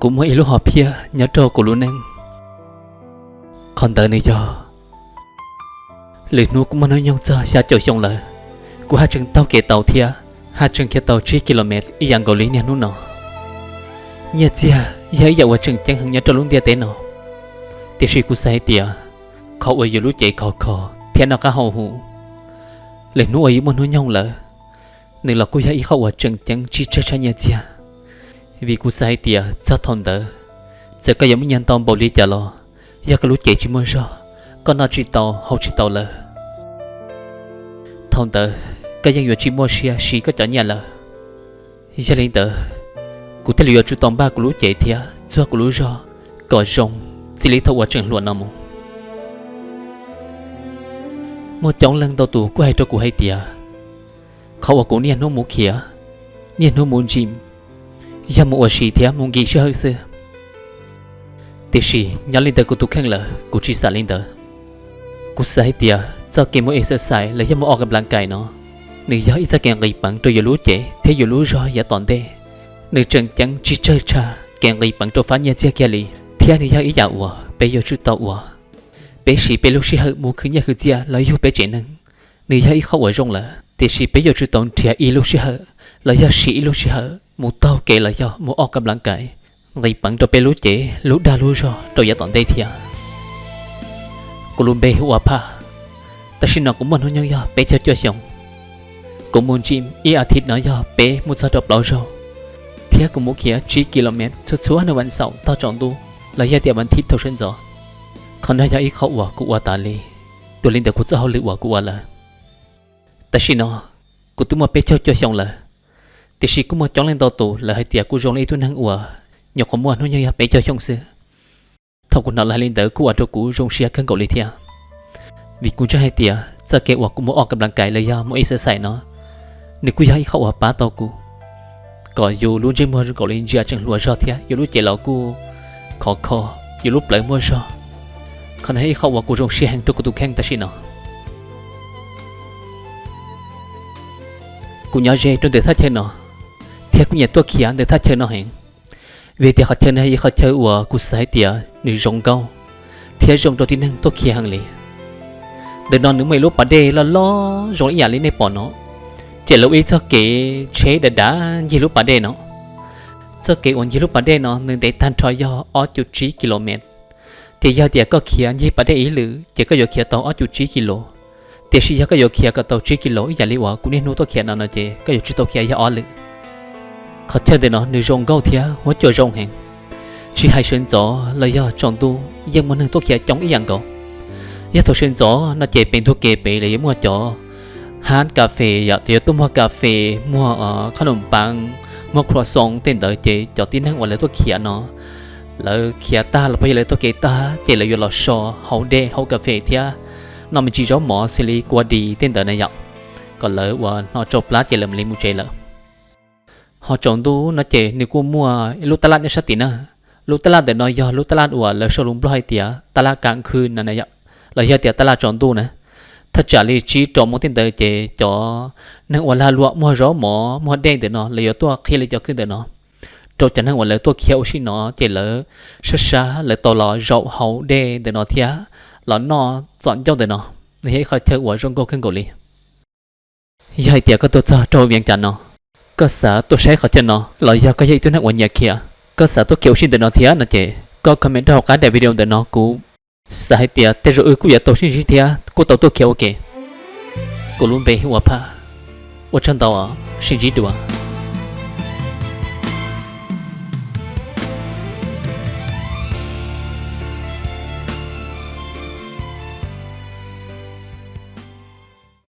Kuv muaj ib lub hom phiaj nyob rau kuv lub neej. Qhov ntawd nws yog, lwm hnub kuv muaj hnub nyoog txog xya caum xyoo lawm, kuv haj tseem taug kev tau thiab haj tseem khiav tau tsib kilomev ib yam nkaus li niaj hnub no. Nyiaj txiag yog ib yam uas tseem ceeb heev nyob rau lub ntiaj teb no, tiam sis kuv xav hais tias qhov uas yus lub cev khov kho thiab noj qab haus huv, lwm hnub uas yus muaj hnub nyoog lawm, nws los kuj yog ib qho uas tseem ceeb tsis tsawg tshaj nyiaj txiag. Vim kuv xav hais tias txog thaum ntawd, txawm koj yuav muaj nyiaj ntau npaum li cas los, yog koj lub cev tsis muaj zog, koj noj tsis tau haus tsis tau lawm, thaum ntawd koj yeej yuav tsis muaj siab siv koj cov nyiaj lawm. Yog li ntawd, kuv thiaj li yuav tsum tau npaj kuv lub cev thiab txuag kuv lub zog kom zoo txij li thaum uas tseem hluas no mus. Muaj coob leej ntau tus kuj hais rau kuv hais tias, qhov uas kuv niaj hnub mus khiav, niaj hnub mus ntsim, yog mus ua si thiab mus nkim sij hawm xwb. Tiam sis nyob li ntawm kuv tus kheej lawm, kuv tsis xav li ntawd. Kuv xav hais tias txoj kev mus exercise los yog mus o ka nplas kais no, nws yog ib txoj kev nqis peev rau yus lub cev thiab yus lub zog yav tom ntej. Nws tseem ceeb tsis tsawg tshaj kev nqis peev rau fab nyiaj txiag kiag li, thiab nws yog ib yam uas peb yuav tsum tau ua. Peb siv peb lub sij hawm mus khwv nyiaj khwv txiaj los yug peb tsev neeg, nws yog ib qho uas zoo lawm, tiam sis peb yuav tsum tau nrhiav ib lub sij hawm los yog siv ib lub sij hawm mus taug kev los yog mus o ka nplas kais, nqis peev rau peb lub cev lub dag lub zog rau yav tom ntej thiab. Kuv lub npe hu ua Phaj. Tam sim no kuv muaj hnub nyoog yog peb caug cuaj xyoo. Kuv mus ntsim ib as thiv no yog peb mus txog rau plaub zaug, thiab kuv mus khiav tsib kilomev txhua txhua hnub vas xaum tog tsaus ntuj los yog tias vas thiv thaum sawv ntxov. Qhov no yog ib qho uas kuv ua tas li, dua li ntawm kuv txoj hauj lwm uas kuv ua lawm. Tam sim no kuv twb muaj peb caug cuaj xyoo lawm, tiam sis kuj muaj coob leej ntau tus lawv hais tias kuv zoo li ib tug neeg uas nyuam qhuav muaj hnub nyoog yog peb caug xyoo xwb. Thaum kuv hnov lawv hais li ntawd kuj ua rau kuv zoo siab kawg nkaus li thiab, vim kuv ntseeg hais tias txoj kev uas kuv mus o ka nplas kais los yog mus exercise no, nws kuj yog ib qho uas pab tau kuv kom yus lub ntsej muag zoo nkaus li ntsia tseem hluas zog thiab yus lub cev los kuj khov kho, yus lub plawv muaj zog. Qhov no yog ib qho uas kuv zoo siab heev rau kuv tus kheej tam sim no. Kuv nyob ze rau ntawm thaj chaw no, thiab kuv nyiam tuaj khiav ntawm thaj chaw no heev, vim tias qhov chaw no yog ib qhov chaw uas kuv xav hais tias nws zoo nkauj thiab zoo rau tib neeg tuaj khiav heev li. Ntawm no nws muaj ib lub pas dej loj loj zoo ib yam li nej pom no, ces lawv ua ib txoj kev tsheb dav dav ncig lub pas dej no. Txoj kev uas ncig lub pas dej no nws ntev tag nrho yog ob cum tsib kilomev. Ces yog tias koj khiav ncig pas dej ib lwm ces koj yuav khiav tau ob cum tsib kilo. Tiam sis yog koj yuav khiav kom tau tsib kilo ib yam li uas kuv niaj hnub tuaj khiav no no ces koj yuav tsum tau khiav yog ob lwm. Qhov chaw ntawm no nws zoo nkauj thiab huab cua zoo heev. Tsis hais sawv ntxov los yog tsaus ntuj yeej muaj neeg tuaj khiav coob ib yam nkaus. Yog thaum sawv ntxov no ces pem ntug kev pem lawv yuav muaj cov hab kas fes, lawv yuav tuaj muag kas fes, muag qhov num pav, muag croissant tej ntawd, ces cov tib neeg uas lawv tuaj khiav no, lawv khiav tag los yog lawv taug kev tag ces lawv yuav los so haus dej haus kas fes thiab noj me ntsis zaub mov xws li kua dis tej ntawd na yom, kom lawv ua hnov tsau plab ces lawv mam li mus tsev lawm. Ho tsaus ntuj no ces nws kuj muaj ib lub taj laj nyob sab tim na. Lub taj laj ntawm no yog lub taj laj uas lawv sau lus Nplog hais tias taj laj kas khw no na yom, los yog tias taj laj tsaus ntuj na. Thaj tsam li tsib rau moos tej ntawd ces cov neeg uas lag luam muag zaub mov muag dej ntawm no lawv yuav tuaj qhia li cov kwj ntawm no rau cov neeg uas lawv tuaj khiav ua si no ces lawv sab sab lawv tau los zaum haus dej ntawm no thiab los noj txom ncauj ntawm no. Nws yog ib qhov chaw uas zoo nkauj kawg nkaus li. Yog hais tias koj tuaj txog rau Vias Cas no, koj xav tuaj saib qhov chaw no los yog koj yog ib tug neeg uas nyiam khiav, koj xav tuaj khiav ua si ntawm no thiab no ces koj comment rau hauv qab daim video ntawm no, kuv xav hais tias tej zaum wb kuj yuav tau sib ntsib thiab kuj tau tuaj khiav ua ke. Kuv lub npe hu ua Phaj. Ua tsaug ntau, sib ntsib dua.